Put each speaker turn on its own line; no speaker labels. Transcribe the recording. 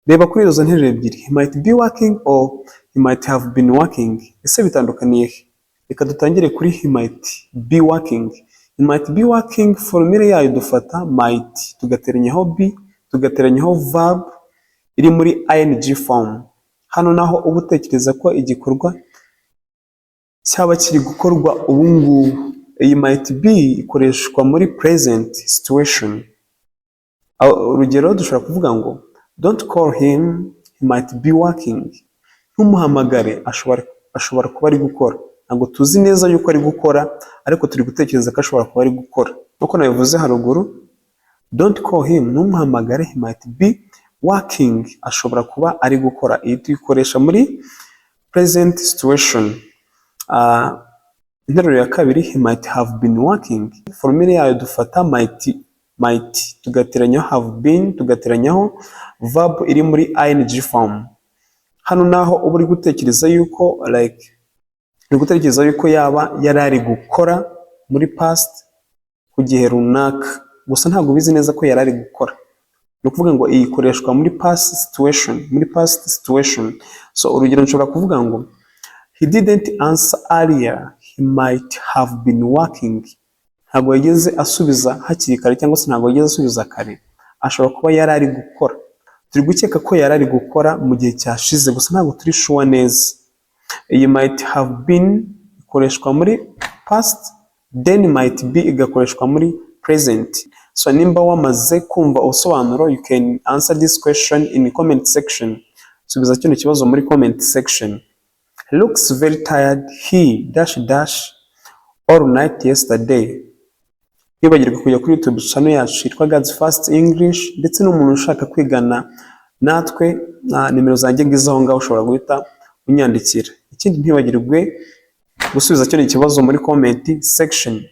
Reba kuri izo nteruro ebyiri: "He might be working" or "He might have been working". Ese bitandukaniye he? Reka dutangire kuri "He might be working". "He might be working", formule yayo dufata might, tugateranyaho be, tugateranyaho verb iri muri ing form. Hano naho uba utekereza ko igikorwa cyaba kiri gukorwa ubu ngubu. Iyi might be ikoreshwa muri present situation. Urugero, dushobora kuvuga ngo "Don't call him, he might be working." Ntumuhamagare, ashobora kuba ari gukora. Ntabwo tuzi neza yuko ari gukora, ariko turi gutekereza ko ashobora kuba ari gukora. Nk'uko nabivuze haruguru, "Don't call him", ntumuhamagare, "he might be working", ashobora kuba ari gukora. Iyi tuyikoresha muri present situation. Interuro ya kabiri, "He might have been working". Formule yayo dufata might, tugateranyaho have been, tugateranyaho verb iri muri ing form. Hano naho uba uri gutekereza yuko, like, uri gutekereza yuko yaba yari ari gukora muri past ku gihe runaka, gusa ntabwo ubizi neza ko yari ari gukora. Ni ukuvuga ngo iyi ikoreshwa muri past situation, muri past situation. So urugero, nshobora kuvuga ngo "He didn't answer earlier, he might have been working." Ntabwo yigeze asubiza hakiri kare, cyangwa se ntabwo yigeze asubiza kare, ashobora kuba yari ari gukora. Turi gukeka ko yari ari gukora mu gihe cyashize, gusa ntabwo turi sure neza. Iyi might have been ikoreshwa muri past, then might be igakoreshwa muri present. So nimba wamaze kumva ubusobanuro, you can answer this question in comment section. Subiza kino kibazo muri comment section. He looks very tired, he dash dash all night yesterday. Ntiwibagirwe kujya kuri YouTube channel yacu yitwa God's First English, ndetse n'umuntu ushaka kwigana natwe, na nimero zanjye ngizo aho ngaho, ushobora guhita unyandikira. Ikindi, ntiwibagirwe gusubiza kino kibazo muri comment section.